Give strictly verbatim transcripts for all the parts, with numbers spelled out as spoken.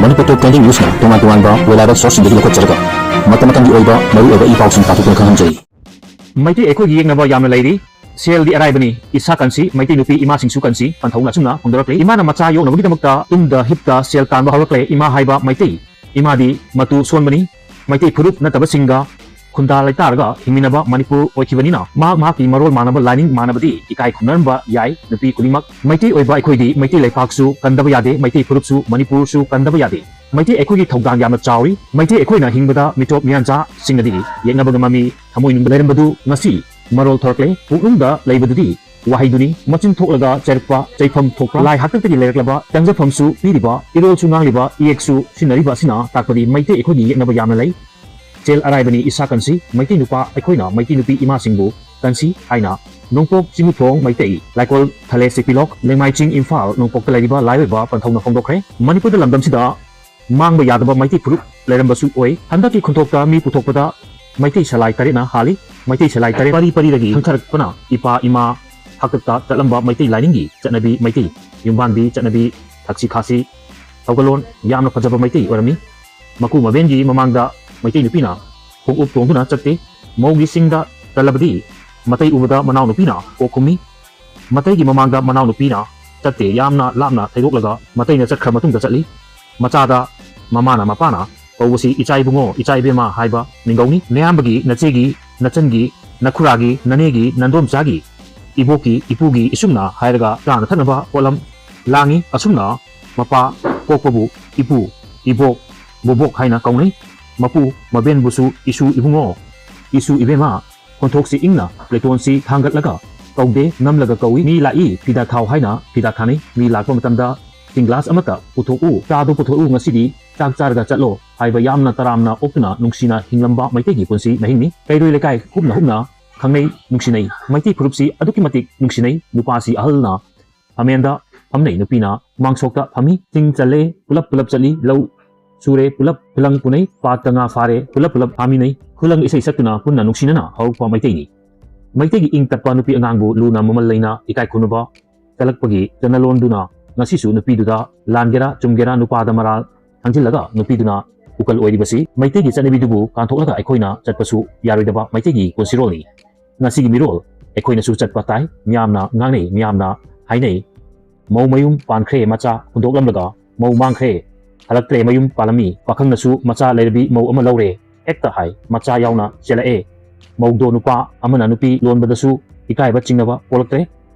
ꯃꯅꯤꯄꯨꯔ ꯇꯣꯞ twenty ꯅ꯭ꯌꯨꯁꯅ ꯇꯣꯉꯥꯟ ꯇꯣꯉꯥꯟꯕ web ꯁꯣꯔꯁꯁꯤꯡꯗꯒꯤ ꯂꯧꯈꯠꯆꯔꯒ ꯃꯇꯝ ꯃꯇꯝꯒꯤ ꯑꯣꯏꯕ ꯃꯔꯨꯑꯣꯏꯕ ꯏ ꯄꯥꯎꯁꯤꯡ ꯄꯥꯊꯣꯛꯇꯨꯅ ꯈꯪꯍꯟꯖꯔꯤ꯫ ꯃꯩꯇꯩ ꯑꯩꯈꯣꯏꯒꯤ ꯌꯦꯛꯅꯕ ꯌꯥꯝꯅ ꯂꯩꯔꯤ꯫ ꯁꯦꯜꯗꯤ ꯑꯔꯥꯏꯕꯅꯤ, ꯏꯁꯥ ꯀꯟꯁꯤ, ꯃꯩꯇꯩ ꯅꯨꯄꯤ ꯏꯃꯥꯁꯤꯡꯁꯨ ꯀꯟꯁꯤ, ꯄꯟꯊꯧꯅ ꯑꯁꯨꯝꯅ ꯐꯣꯡꯗꯣꯔꯛꯂꯤ꯫ ꯏꯃꯥꯅ ꯃꯆꯥ ꯌꯣꯛꯅꯕꯒꯤꯗꯃꯛꯇ ꯇꯨꯝꯗ ꯍꯤꯞꯇ ꯁꯦꯜ ꯇꯥꯟꯕ ꯍꯧꯔꯛꯂꯦ꯫ ꯏꯃꯥ ꯍꯥꯏꯕ ꯃꯩꯇꯩ ꯏꯃꯥꯗꯤ ꯃꯇꯨ ꯁꯣꯟꯕꯅꯤ꯫ ꯃꯩꯇꯩ ꯐꯨꯔꯨꯞ ꯅꯠꯇꯕꯁꯤꯡꯒ ꯈꯨꯟꯗꯥ ꯂꯩꯇꯥꯔꯒ ꯍꯤꯡꯃꯤꯟꯅꯕ ꯃꯅꯤꯄꯨꯔ ꯑꯣꯏꯈꯤꯕꯅꯤꯅ ꯃꯍꯥꯛ ꯃꯍꯥꯛꯀꯤ ꯃꯔꯣꯜ ꯃꯥꯟꯅꯕ ꯂꯥꯏꯅꯤꯡ ꯃꯥꯟꯅꯕꯗꯤ ꯏꯀꯥꯏ ꯈꯨꯝꯅꯔꯝꯕ ꯌꯥꯏ꯫ ꯅꯨꯄꯤ ꯈꯨꯗꯤꯡꯃꯛ ꯃꯩꯇꯩ ꯑꯣꯏꯕ ꯑꯩꯈꯣꯏꯗꯤ ꯃꯩꯇꯩ ꯂꯩꯄꯥꯛꯁꯨ ꯀꯟꯗꯕ ꯌꯥꯗꯦ, ꯃꯩꯇꯩ ꯐꯨꯔꯨꯞꯁꯨ ꯃꯅꯤꯄꯨꯔꯁꯨ ꯀꯟꯗꯕ ꯌꯥꯗꯦ꯫ ꯃꯩꯇꯩ ꯑꯩꯈꯣꯏꯒꯤ ꯊꯧꯗꯥꯡ ꯌꯥꯝꯅ ꯆꯥꯎꯔꯤ꯫ ꯃꯩꯇꯩ ꯑꯩꯈꯣꯏꯅ ꯍꯤꯡꯕꯗ ꯃꯤꯇꯣꯞ ꯃꯤꯌꯥꯟꯆꯥꯁꯤꯡꯅꯗꯤ ꯌꯦꯛꯅꯕꯒ ꯃꯃꯤ ꯊꯃꯣꯏꯅꯨꯡꯗ ꯂꯩꯔꯝꯕꯗꯨ ꯉꯁꯤ ꯃꯔꯣꯜ ꯊꯣꯔꯛꯂꯦ꯫ ꯄꯨꯛꯅꯨꯡꯗ ꯂꯩꯕꯗꯨꯗꯤ ꯋꯥꯍꯩꯗꯨꯅꯤ꯫ ꯃꯆꯤꯟ ꯊꯣꯛꯂꯒ ꯆꯩꯔꯛꯄ, ꯆꯩꯐꯝ ꯊꯣꯛꯄ, ꯂꯥꯏ ꯍꯥꯛꯇꯛꯇꯒꯤ ꯂꯩꯔꯛꯂꯕ ꯇꯪꯖꯐꯝꯁꯨ ꯄꯤꯔꯤꯕ, ꯏꯔꯣꯜꯁꯨ ꯉꯥꯡꯂꯤꯕ, ꯏꯌꯦꯛꯁꯨ ꯁꯤꯖꯤꯟꯅꯔꯤꯕ ꯑꯁꯤꯅ ꯇꯥꯛꯄꯗꯤ ꯃꯩꯇꯩ ꯑꯩꯈꯣꯏꯒꯤ ꯌꯦꯛꯅꯕ ꯌꯥꯝꯅ ꯂꯩ꯫ ꯁꯦꯜ ꯑꯔꯥꯏꯕꯅꯤ ꯏꯁꯥ ꯀꯟꯁꯤ, ꯃꯩꯇꯩ ꯅꯨꯄꯥ ꯑꯩꯈꯣꯏꯅ ꯃꯩꯇꯩ ꯅꯨꯄꯤ ꯏꯃꯥꯁꯤꯡꯕꯨ ꯀꯟꯁꯤ ꯍꯥꯏꯅ ꯅꯣꯡꯄꯣꯛ ꯆꯤꯡꯃꯨꯊꯣꯡ ꯃꯩꯇꯩ ꯂꯥꯏꯀꯣꯜ ꯊꯂꯦ ꯁꯤꯄꯤꯂꯣꯛ ꯂꯦꯡꯃꯥꯏ ꯆꯤꯡ ꯏꯝꯐꯥꯜ ꯅꯣꯡꯄꯣꯛꯇ ꯂꯩꯔꯤꯕ ꯂꯥꯏꯑꯣꯏꯕ ꯄꯟꯊꯧꯅ ꯐꯣꯡꯗꯣꯛꯈ꯭ꯔꯦ꯫ ꯃꯅꯤꯄꯨꯔꯗ ꯂꯝꯗꯝꯁꯤꯗ ꯃꯥꯡꯕ ꯌꯥꯗꯕ ꯃꯩꯇꯩ ꯐꯨꯔꯨꯞ ꯂꯩꯔꯝꯕꯁꯨ ꯑꯣꯏ꯫ ꯍꯟꯗꯛꯀꯤ ꯈꯨꯟꯊꯣꯛꯇ ꯃꯤ ꯄꯨꯊꯣꯛꯄꯗ ꯃꯩꯇꯩ ꯁꯂꯥꯏ ꯇꯔꯦꯠꯅ ꯍꯥꯜꯂꯤ꯫ ꯃꯩꯇꯩ ꯁꯂꯥꯏ ꯇꯔꯦꯠ ꯄꯔꯤ ꯄꯔꯤꯗꯒꯤ ꯍꯟꯊꯔꯛꯄꯅ ꯏꯄꯥ ꯏꯃꯥ ꯍꯥꯛꯇꯛꯇ ꯆꯠꯂꯝꯕ ꯃꯩꯇꯩ ꯂꯥꯏꯅꯤꯡꯒꯤ ꯆꯠꯅꯕꯤ, ꯃꯩꯇꯩ ꯌꯨꯝꯕꯥꯟꯕꯤ ꯆꯠꯅꯕꯤ, ꯊꯛꯁꯤ ꯈꯥꯁꯤ ꯊꯧꯒꯜꯂꯣꯟ ꯌꯥꯝꯅ ꯐꯖꯕ ꯃꯩꯇꯩ ꯑꯣꯏꯔꯝꯃꯤ꯫ ꯃꯀꯨ ꯃꯕꯦꯟꯒꯤ ꯃꯃꯥꯡꯗ ꯃꯩꯇꯩ ꯅꯨꯄꯤꯅ ꯈꯣꯡꯎꯞ ꯇꯣꯡꯗꯨꯅ ꯆꯠꯇꯦ꯫ ꯃꯧꯒꯤ ꯆꯤꯡꯗ ꯆꯠꯂꯕꯗꯤ ꯃꯇꯩ ꯎꯕꯗ ꯃꯅꯥꯎꯅꯨꯄꯤꯅ ꯀꯣꯛ ꯈꯨꯝꯃꯤ꯫ ꯃꯇꯩꯒꯤ ꯃꯃꯥꯡꯗ ꯃꯅꯥꯎꯅꯨꯄꯤꯅ ꯆꯠꯇꯦ, ꯌꯥꯝꯅ ꯂꯥꯞꯅ ꯊꯩꯗꯣꯛꯂꯒ ꯃꯇꯩꯅ ꯆꯠꯈ꯭ꯔ ꯃꯇꯨꯡꯗ ꯆꯠꯂꯤ꯫ ꯃꯆꯥꯗ ꯃꯃꯥꯅ ꯃꯄꯥꯅ ꯀꯧꯕꯁꯤ ꯏꯆꯥ ꯏꯕꯨꯡꯉꯣ, ꯏꯆꯥ ꯏꯕꯦꯝꯃ ꯍꯥꯏꯕ ꯃꯤꯡꯒꯧꯅꯤ꯫ ꯅꯌꯥꯝꯕꯒꯤ, ꯅꯆꯦꯒꯤ, ꯅꯆꯟꯒꯤ, ꯅꯈꯨꯔꯥꯒꯤ, ꯅꯅꯦꯒꯤ, ꯅꯟꯗꯣꯝꯆꯥꯒꯤ, ꯏꯕꯣꯛꯀꯤ, ꯏꯄꯨꯒꯤ, ꯏꯁꯨꯝꯅ ꯍꯥꯏꯔꯒ ꯆꯥꯅ ꯊꯛꯅꯕ ꯄꯣꯠꯂꯝ ꯂꯥꯡꯉꯤ꯫ ꯑꯁꯨꯝꯅ ꯃꯄꯥ ꯄꯣꯛꯄꯕꯨ ꯏꯄꯨ, ꯏꯕꯣꯛ, ꯕꯣꯕꯣꯛ ꯍꯥꯏꯅ ꯀꯧꯅꯩ꯫ ꯃꯄꯨ ꯃꯕꯦꯟꯕꯨꯁꯨ ꯏꯁꯨ ꯏꯕꯨꯡꯉꯣ, ꯏꯁꯨ ꯏꯕꯦꯝꯃ, ꯈꯣꯟꯊꯣꯛꯁꯤ ꯏꯪꯅ ꯂꯩꯇꯣꯟꯁꯤ ꯊꯥꯡꯒꯠꯂꯒ ꯀꯧꯗꯦ, ꯅꯝꯂꯒ ꯀꯧꯏ꯫ ꯃꯤ ꯂꯥꯛꯏ, ꯐꯤꯗꯥ ꯊꯥꯎ ꯍꯥꯏꯅ ꯐꯤꯗꯥ ꯊꯥꯅꯩ꯫ ꯃꯤ ꯂꯥꯛꯄ ꯃꯇꯝꯗ ꯏꯁꯤꯡ ꯒ꯭ꯂꯥꯁ ꯑꯃꯠꯇ ꯄꯨꯊꯣꯛꯎ, ꯆꯥꯗꯨ ꯄꯨꯊꯣꯛꯎ, ꯉꯁꯤꯗꯤ ꯆꯥꯛ ꯆꯥꯔꯒ ꯆꯠꯂꯣ ꯍꯥꯏꯕ ꯌꯥꯝꯅ ꯇꯔꯥꯝꯅ ꯑꯣꯛꯇꯨꯅ ꯅꯨꯡꯁꯤꯅ ꯍꯤꯡꯂꯝꯕ ꯃꯩꯇꯩꯒꯤ ꯄꯨꯟꯁꯤ ꯃꯍꯤꯡꯅꯤ꯫ ꯀꯩꯔꯣꯏ ꯂꯩꯀꯥꯏ ꯍꯨꯞꯅ ꯍꯨꯞꯅ ꯈꯪꯅꯩ, ꯅꯨꯡꯁꯤꯅꯩ꯫ ꯃꯩꯇꯩ ꯐꯨꯔꯨꯞꯁꯤ ꯑꯗꯨꯛꯀꯤ ꯃꯇꯤꯛ ꯅꯨꯡꯁꯤꯅꯩ꯫ ꯅꯨꯄꯥꯁꯤ ꯑꯍꯜꯅ ꯐꯝꯃꯦꯟꯗ ꯐꯝꯅꯩ, ꯅꯨꯄꯤꯅ ꯃꯥꯡꯁꯣꯛꯇ ꯐꯝꯃꯤ꯫ ꯆꯤꯡ ꯆꯠꯂꯦ, ꯄꯨꯂꯞ ꯄꯨꯂꯞ ꯆꯠꯂꯤ꯫ ꯂꯧ ꯁꯨꯔꯦ, ꯄꯨꯂꯞ ꯈꯨꯂꯪ ꯄꯨꯅꯩ꯫ ꯄꯥꯠꯇ ꯉꯥ ꯐꯥꯔꯦ, ꯄꯨꯂꯞ ꯄꯨꯂꯞ ꯐꯥꯃꯤꯟꯅꯩ꯫ ꯈꯨꯂꯪ ꯏꯁꯩ ꯁꯛꯇꯨꯅ ꯄꯨꯟꯅ ꯅꯨꯡꯁꯤꯅꯅ ꯍꯧꯔꯛꯄ ꯃꯩꯇꯩꯅꯤ꯫ ꯃꯩꯇꯩꯒꯤ ꯏꯪ ꯇꯞꯄ ꯅꯨꯄꯤ ꯑꯉꯥꯡꯕꯨ ꯂꯨꯅ ꯃꯃꯜ ꯂꯩꯅ ꯏꯀꯥꯏ ꯈꯨꯝꯅꯕ ꯆꯠꯂꯛꯄꯒꯤ ꯆꯠꯅꯂꯣꯟꯗꯨꯅ ꯉꯁꯤꯁꯨ ꯅꯨꯄꯤꯗꯨꯗ ꯂꯥꯟꯒꯦꯔꯥ ꯆꯨꯝꯒꯦꯔꯥ ꯅꯨꯄꯥꯗ ꯃꯔꯥꯜ ꯊꯥꯡꯖꯤꯜꯂꯒ ꯅꯨꯄꯤꯗꯨꯅ ꯎꯀꯜ ꯑꯣꯏꯔꯤꯕꯁꯤ ꯃꯩꯇꯩꯒꯤ ꯆꯠꯅꯕꯤꯗꯨꯕꯨ ꯀꯥꯟꯊꯣꯛꯂꯒ ꯑꯩꯈꯣꯏꯅ ꯆꯠꯄꯁꯨ ꯌꯥꯔꯣꯏꯗꯕ ꯃꯩꯇꯩꯒꯤ ꯄꯨꯟꯁꯤꯔꯣꯜꯅꯤ꯫ ꯉꯁꯤꯒꯤ ꯃꯤꯔꯣꯜ ꯑꯩꯈꯣꯏꯅꯁꯨ ꯆꯠꯄ ꯇꯥꯏ, ꯃꯤꯌꯥꯝꯅ ꯉꯥꯡꯅꯩ, ꯃꯤꯌꯥꯝꯅ ꯍꯥꯏꯅꯩ꯫ ꯃꯧ ꯃꯌꯨꯝ ꯄꯥꯟꯈ꯭ꯔꯦ, ꯃꯆꯥ ꯍꯨꯟꯗꯣꯛꯂꯝꯂꯒ ꯃꯧ ꯃꯥꯡꯈ꯭ꯔꯦ, ꯍꯜꯂꯛꯇ꯭ꯔꯦ ꯃꯌꯨꯝ ꯄꯥꯜꯂꯝꯃꯤ꯫ ꯄꯥꯈꯪꯅꯁꯨ ꯃꯆꯥ ꯂꯩꯔꯕꯤ ꯃꯧ ꯑꯃ ꯂꯧꯔꯦ ꯍꯦꯛꯇ ꯍꯥꯏ꯫ ꯃꯆꯥ ꯌꯥꯎꯅ ꯆꯦꯜꯂꯛꯑꯦ꯫ ꯃꯧꯗꯣ ꯅꯨꯄꯥ ꯑꯃꯅ ꯅꯨꯄꯤ ꯂꯣꯟꯕꯗꯁꯨ ꯏꯀꯥꯏꯕ ꯆꯤꯡꯅꯕ ꯄꯣꯛꯂꯛꯇ꯭ꯔꯦ꯫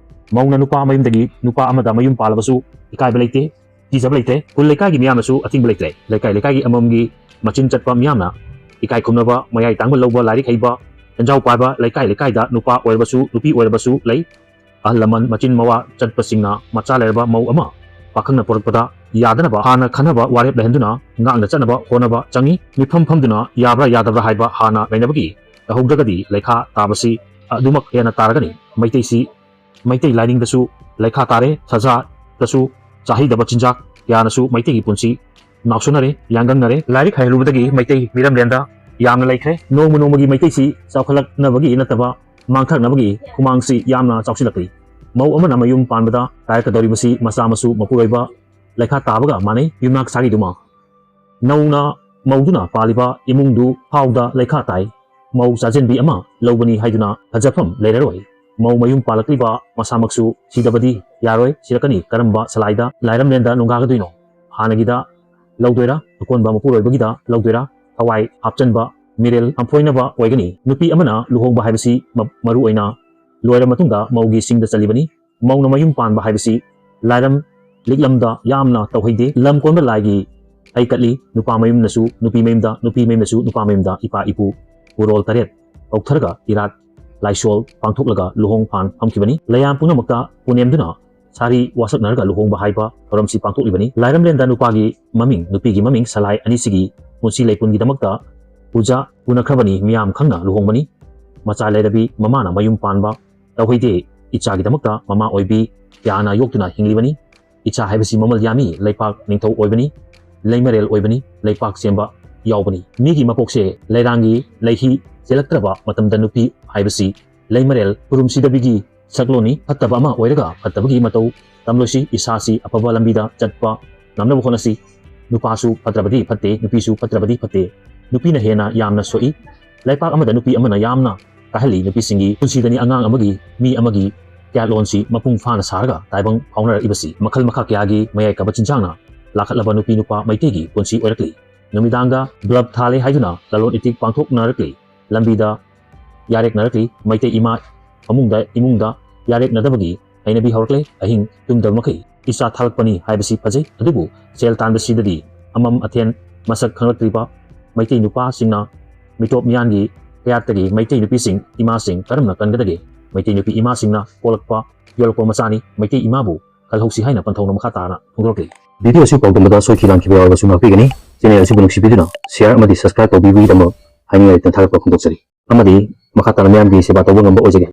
ꯃꯧꯅ ꯅꯨꯄꯥ ꯃꯌꯨꯝꯗꯒꯤ ꯅꯨꯄꯥ ꯑꯃꯗ ꯃꯌꯨꯝ ꯄꯥꯜꯂꯕꯁꯨ ꯏꯀꯥꯏꯕ ꯂꯩꯇꯦ, ꯀꯤꯖꯕ ꯂꯩꯇ꯭ꯔꯦ꯫ ꯈꯨꯜ ꯂꯩꯀꯥꯏꯒꯤ ꯃꯤꯌꯥꯝꯅꯁꯨ ꯑꯊꯤꯡꯕ ꯂꯩꯇ꯭ꯔꯦ꯫ ꯂꯩꯀꯥꯏ ꯂꯩꯀꯥꯏꯒꯤ ꯑꯃꯃꯝꯒꯤ ꯃꯆꯤꯟ ꯆꯠꯄ ꯃꯤꯌꯥꯝꯅ ꯏꯀꯥꯏ ꯈꯨꯝꯅꯕ, ꯃꯌꯥꯏ ꯇꯥꯡꯕ ꯂꯧꯕ, ꯂꯥꯏꯔꯤꯛ ꯍꯩꯕ, ꯁꯦꯟꯖꯥꯎ ꯄꯥꯏꯕ, ꯂꯩꯀꯥꯏ ꯂꯩꯀꯥꯏꯗ ꯅꯨꯄꯥ ꯑꯣꯏꯔꯕꯁꯨ ꯅꯨꯄꯤ ꯑꯣꯏꯔꯕꯁꯨ ꯂꯩ꯫ ꯑꯍꯜ ꯂꯃꯟ ꯃꯆꯤꯟ ꯃꯋꯥ ꯆꯠꯄꯁꯤꯡꯅ ꯃꯆꯥ ꯂꯩꯔꯕ ꯃꯧ ꯑꯃ ꯄꯥꯈꯪꯅ ꯄꯨꯔꯛꯄꯗ ꯌꯥꯗꯅꯕ ꯍꯥꯟꯅ ꯈꯟꯅꯕ ꯋꯥꯔꯦꯞ ꯂꯩꯍꯟꯗꯨꯅ ꯉꯥꯛꯅ ꯆꯠꯅꯕ ꯍꯣꯠꯅꯕ ꯆꯪꯏ꯫ ꯃꯤꯐꯝ ꯐꯝꯗꯨꯅ ꯌꯥꯕ꯭ꯔꯥ ꯌꯥꯗꯕ꯭ꯔꯥ ꯍꯥꯏꯕ ꯍꯥꯟꯅ ꯅꯩꯅꯕꯒꯤ ꯇꯧꯍꯧꯗ꯭ꯔꯒꯗꯤ ꯂꯩꯈꯥ ꯇꯥꯕꯁꯤ ꯑꯗꯨꯃꯛ ꯍꯦꯟꯅ ꯇꯥꯔꯒꯅꯤ꯫ ꯃꯩꯇꯩꯁꯤ, ꯃꯩꯇꯩ ꯂꯥꯏꯅꯤꯡꯗꯁꯨ ꯂꯩꯈꯥ ꯇꯥꯔꯦ, ꯁꯖꯥꯗꯁꯨ ꯆꯥꯍꯩꯗꯕ ꯆꯤꯟꯖꯥꯛ ꯀꯌꯥꯅꯁꯨ ꯃꯩꯇꯩꯒꯤ ꯄꯨꯟꯁꯤ ꯉꯥꯎꯁꯟꯅꯔꯦ, ꯌꯥꯡꯒꯪꯅꯔꯦ꯫ ꯂꯥꯏꯔꯤꯛ ꯍꯩꯍꯜꯂꯨꯕꯗꯒꯤ ꯃꯩꯇꯩ ꯃꯤꯔꯝꯂꯦꯟꯗ ꯌꯥꯝꯅ ꯂꯩꯈ꯭ꯔꯦ꯫ ꯅꯣꯡꯃ ꯅꯣꯡꯃꯒꯤ ꯃꯩꯇꯩꯁꯤ ꯆꯥꯎꯈꯠꯂꯛꯅꯕꯒꯤ ꯅꯠꯇꯕ ꯃꯥꯡꯊꯔꯛꯅꯕꯒꯤ ꯈꯨꯃꯥꯡꯁꯤ ꯌꯥꯝꯅ ꯆꯥꯎꯁꯤꯜꯂꯛꯂꯤ꯫ ꯃꯧ ꯑꯃꯅ ꯃꯌꯨꯝ ꯄꯥꯟꯕꯗ ꯀꯥꯏꯔꯛꯀꯗꯧꯔꯤꯕꯁꯤ ꯃꯆꯥ ꯃꯁꯨ ꯃꯄꯨꯔꯣꯏꯕ ꯂꯩꯈꯥ ꯇꯥꯕꯒ ꯃꯥꯟꯅꯩ꯫ ꯌꯨꯝꯅꯥꯛ ꯁꯥꯒꯤꯗꯨꯃ ꯅꯧꯅ ꯃꯧꯗꯨꯅ ꯄꯥꯜꯂꯤꯕ ꯏꯃꯨꯡꯗꯨ ꯐꯥꯎꯗ ꯂꯩꯈꯥ ꯇꯥꯏ꯫ ꯃꯧ ꯆꯥꯖꯟꯕꯤ ꯑꯃ ꯂꯧꯕꯅꯤ ꯍꯥꯏꯗꯨꯅ ꯐꯖꯐꯝ ꯂꯩꯔꯔꯣꯏ꯫ ꯃꯧ ꯃꯌꯨꯝ ꯄꯥꯜꯂꯛꯂꯤꯕ ꯃꯁꯥꯃꯛꯁꯨ ꯁꯤꯗꯕꯗꯤ ꯌꯥꯔꯣꯏ꯫ ꯁꯤꯔꯛꯀꯅꯤ꯫ ꯀꯔꯝꯕ ꯁꯂꯥꯏꯗ ꯂꯥꯏꯔꯝꯂꯦꯟꯗ ꯅꯣꯡꯒꯥꯒꯗꯣꯏꯅꯣ? ꯍꯥꯟꯅꯒꯤꯗ ꯂꯧꯗꯣꯏꯔꯥ? ꯑꯀꯣꯟꯕ ꯃꯄꯨꯔꯣꯏꯕꯒꯤꯗ ꯂꯧꯗꯣꯏꯔꯥ? ꯊꯋꯥꯏ ꯍꯥꯞꯆꯟꯕ, ꯃꯤꯔꯦꯜ ꯍꯥꯝꯐꯣꯏꯅꯕ ꯑꯣꯏꯒꯅꯤ꯫ ꯅꯨꯄꯤ ꯑꯃꯅ ꯂꯨꯍꯣꯡꯕ ꯍꯥꯏꯕꯁꯤ ꯃ-, ꯃꯔꯨ ꯑꯣꯏꯅ ꯂꯣꯏꯔ ꯃꯇꯨꯡꯗ ꯃꯧꯒꯤ ꯁꯤꯡꯗ ꯆꯜꯂꯤꯕꯅꯤ꯫ ꯃꯧꯅ ꯃꯌꯨꯝ ꯄꯥꯟꯕ ꯍꯥꯏꯕꯁꯤ ꯂꯥꯏꯔꯝ ꯂꯤꯛꯂꯝꯗ ꯌꯥꯝꯅ ꯇꯧꯍꯩꯗꯦ꯫ ꯂꯝ ꯀꯣꯟꯕ ꯂꯥꯏꯒꯤ ꯍꯩꯀꯠꯂꯤ꯫ ꯅꯨꯄꯥ ꯃꯌꯨꯝꯅꯁꯨ ꯅꯨꯄꯤ ꯃꯌꯨꯝꯗ, ꯅꯨꯄꯤ ꯃꯌꯨꯝꯅꯁꯨ ꯅꯨꯄꯥ ꯃꯌꯨꯝꯗ ꯏꯄꯥ ꯏꯄꯨ ꯎꯔꯣꯜ ꯇꯔꯦꯠ ꯀꯧꯊꯔꯒ ꯏꯔꯥꯠ ꯂꯥꯏꯁꯣꯜ ꯄꯥꯡꯊꯣꯛꯂꯒ ꯂꯨꯍꯣꯡ ꯄꯥꯟ ꯐꯝꯈꯤꯕꯅꯤ꯫ ꯂꯩꯌꯥꯝ ꯄꯨꯝꯅꯃꯛꯇ ꯄꯨꯅꯦꯝꯗꯨꯅ ꯁꯥꯔꯤ ꯋꯥꯁꯛꯅꯔꯒ ꯂꯨꯍꯣꯡꯕ ꯍꯥꯏꯕ ꯊꯧꯔꯝꯁꯤ ꯄꯥꯡꯊꯣꯛꯂꯤꯕꯅꯤ꯫ ꯂꯥꯏꯔꯝꯂꯦꯟꯗ ꯅꯨꯄꯥꯒꯤ ꯃꯃꯤꯡ, ꯅꯨꯄꯤꯒꯤ ꯃꯃꯤꯡ ꯁꯂꯥꯏ ꯑꯅꯤꯁꯤꯒꯤ ꯄꯨꯟꯁꯤ ꯂꯩꯄꯨꯟꯒꯤꯗꯃꯛꯇ ꯄꯨꯖꯥ ꯄꯨꯅꯈ꯭ꯔꯕꯅꯤ꯫ ꯃꯤꯌꯥꯝ ꯈꯪꯅ ꯂꯨꯍꯣꯡꯕꯅꯤ꯫ ꯃꯆꯥ ꯂꯩꯔꯕꯤ ꯃꯃꯥꯅ ꯃꯌꯨꯝ ꯄꯥꯟꯕ ꯇꯧꯍꯩꯗꯦ꯫ ꯏꯆꯥꯒꯤꯗꯃꯛꯇ ꯃꯃꯥ ꯑꯣꯏꯕꯤ ꯀꯌꯥꯅ ꯌꯣꯛꯇꯨꯅ ꯍꯤꯡꯂꯤꯕꯅꯤ꯫ ꯏꯆꯥ ꯍꯥꯏꯕꯁꯤ ꯃꯃꯜ ꯌꯥꯝꯃꯤ꯫ ꯂꯩꯄꯥꯛ ꯅꯤꯡꯊꯧ ꯑꯣꯏꯕꯅꯤ, ꯂꯩꯃꯔꯦꯜ ꯑꯣꯏꯕꯅꯤ, ꯂꯩꯄꯥꯛ ꯁꯦꯝꯕ ꯌꯥꯎꯕꯅꯤ꯫ ꯃꯤꯒꯤ ꯃꯄꯣꯛꯁꯦ ꯂꯩꯔꯥꯡꯒꯤ ꯂꯩꯍꯤ ꯆꯦꯜꯂꯛꯇ꯭ꯔꯕ ꯃꯇꯝꯗ ꯅꯨꯄꯤ ꯍꯥꯏꯕꯁꯤ ꯂꯩꯃꯔꯦꯜ ꯈꯨꯔꯨꯝꯁꯤꯗꯕꯤꯒꯤ ꯁꯛꯂꯣꯟꯅꯤ꯫ ꯐꯠꯇꯕ ꯑꯃ ꯑꯣꯏꯔꯒ ꯐꯠꯇꯕꯒꯤ ꯃꯇꯧ ꯇꯝꯂꯣꯏꯁꯤ꯫ ꯏꯁꯥꯁꯤ ꯑꯐꯕ ꯂꯝꯕꯤꯗ ꯆꯠꯄ ꯉꯝꯅꯕ ꯍꯣꯠꯅꯁꯤ꯫ ꯅꯨꯄꯥꯁꯨ ꯐꯠꯇ꯭ꯔꯕꯗꯤ ꯐꯠꯇꯦ, ꯅꯨꯄꯤꯁꯨ ꯐꯠꯇ꯭ꯔꯕꯗꯤ ꯐꯠꯇꯦ꯫ ꯅꯨꯄꯤꯅ ꯍꯦꯟꯅ ꯌꯥꯝꯅ ꯁꯣꯛꯏ꯫ ꯂꯩꯄꯥꯛ ꯑꯃꯗ ꯅꯨꯄꯤ ꯑꯃꯅ ꯌꯥꯝꯅ ꯀꯥꯏꯍꯜꯂꯤ꯫ ꯅꯨꯄꯤꯁꯤꯡꯒꯤ ꯄꯨꯟꯁꯤꯗꯅꯤ ꯑꯉꯥꯡ ꯑꯃꯒꯤ, ꯃꯤ ꯑꯃꯒꯤ ꯀꯌꯥꯠꯂꯣꯟꯁꯤ ꯃꯄꯨꯡ ꯐꯥꯅ ꯁꯥꯔꯒ ꯇꯥꯏꯕꯪ ꯐꯥꯎꯅꯔꯛꯏꯕꯁꯤ ꯃꯈꯜ ꯃꯈꯥ ꯀꯌꯥꯒꯤ ꯃꯌꯥꯏ ꯀꯕ ꯆꯤꯟꯖꯥꯡꯅ ꯂꯥꯈꯠꯂꯕ ꯅꯨꯄꯤ ꯅꯨꯄꯥ ꯃꯩꯇꯩꯒꯤ ꯄꯨꯟꯁꯤ ꯑꯣꯏꯔꯛꯂꯤ꯫ ꯅꯨꯃꯤꯗꯥꯡꯗ ꯕ꯭ꯂꯕ ꯊꯥꯜꯂꯦ ꯍꯥꯏꯗꯨꯅ ꯂꯂꯣꯟ ꯏꯇꯤꯛ ꯄꯥꯡꯊꯣꯛꯅꯔꯛꯂꯤ꯫ ꯂꯝꯕꯤꯗ ꯌꯥꯔꯦꯛꯅꯔꯛꯂꯤ꯫ ꯃꯩꯇꯩ ꯏꯃꯥ ꯐꯃꯨꯡꯗ, ꯏꯃꯨꯡꯗ ꯌꯥꯔꯦꯛꯅꯗꯕꯒꯤ ꯍꯩꯅꯕꯤ ꯍꯧꯔꯛꯂꯦ꯫ ꯑꯍꯤꯡ ꯇꯨꯝꯗꯕ ꯃꯈꯩ ꯏꯆꯥ ꯊꯥꯂꯛꯄꯅꯤ ꯍꯥꯏꯕꯁꯤ ꯐꯖꯩ, ꯑꯗꯨꯕꯨ ꯁꯦꯜ ꯇꯥꯟꯕꯁꯤꯗꯗꯤ ꯑꯃꯝ ꯑꯊꯦꯟ ꯃꯁꯛ ꯈꯪꯂꯛꯇ꯭ꯔꯤꯕ ꯃꯩꯇꯩ ꯅꯨꯄꯥꯁꯤꯡꯅ ꯃꯤꯇꯣꯞ ꯃꯤꯌꯥꯟꯒꯤ ꯀꯌꯥꯠꯇꯒꯤ ꯃꯩꯇꯩ ꯅꯨꯄꯤꯁꯤꯡ ꯏꯃꯥꯁꯤꯡ ꯀꯔꯝꯅ ꯀꯟꯒꯗꯒꯦ? ꯃꯩꯇꯩ ꯅꯨꯄꯤ ꯏꯃꯥꯁꯤꯡꯅ ꯄꯣꯛꯂꯛꯄ ꯌꯣꯜꯂꯛꯄ ꯃꯆꯥꯅꯤ꯫ ꯃꯩꯇꯩ ꯏꯃꯥꯕꯨ ꯀꯜꯍꯧꯁꯤ ꯍꯥꯏꯅ ꯄꯟꯊꯧꯅ ꯃꯈꯥ ꯇꯥꯅ ꯐꯣꯡꯗꯣꯔꯛꯂꯤ꯫ ꯚꯤꯗꯤꯑꯣ ꯑꯁꯤ ꯄꯥꯎꯗꯝꯕꯗ ꯁꯣꯏꯈꯤ ꯂꯥꯟꯈꯤꯕ ꯌꯥꯎꯔꯕꯁꯨ ꯉꯥꯛꯄꯤꯒꯅꯤ꯫ ꯆꯦꯅꯦꯜ ꯑꯁꯤꯕꯨ ꯅꯨꯡꯁꯤꯕꯤꯗꯨꯅ ꯁꯤꯌꯥꯔ ꯑꯃꯗꯤ ꯁꯕꯁꯀ꯭ꯔꯥꯏꯕ ꯇꯧꯕꯤꯕꯒꯤꯗꯃꯛ ꯍꯥꯏꯅꯤꯡꯉꯥꯏ ꯂꯩꯇꯅ ꯊꯥꯒꯠꯄ ꯐꯣꯡꯗꯣꯛꯆꯔꯤ꯫ ꯑꯃꯗꯤ ꯃꯈꯥ ꯇꯥꯅ ꯃꯤꯌꯥꯝꯒꯤ ꯁꯦꯕꯥ ꯇꯧꯕ ꯉꯝꯕ ꯑꯣꯏꯖꯒꯦ꯫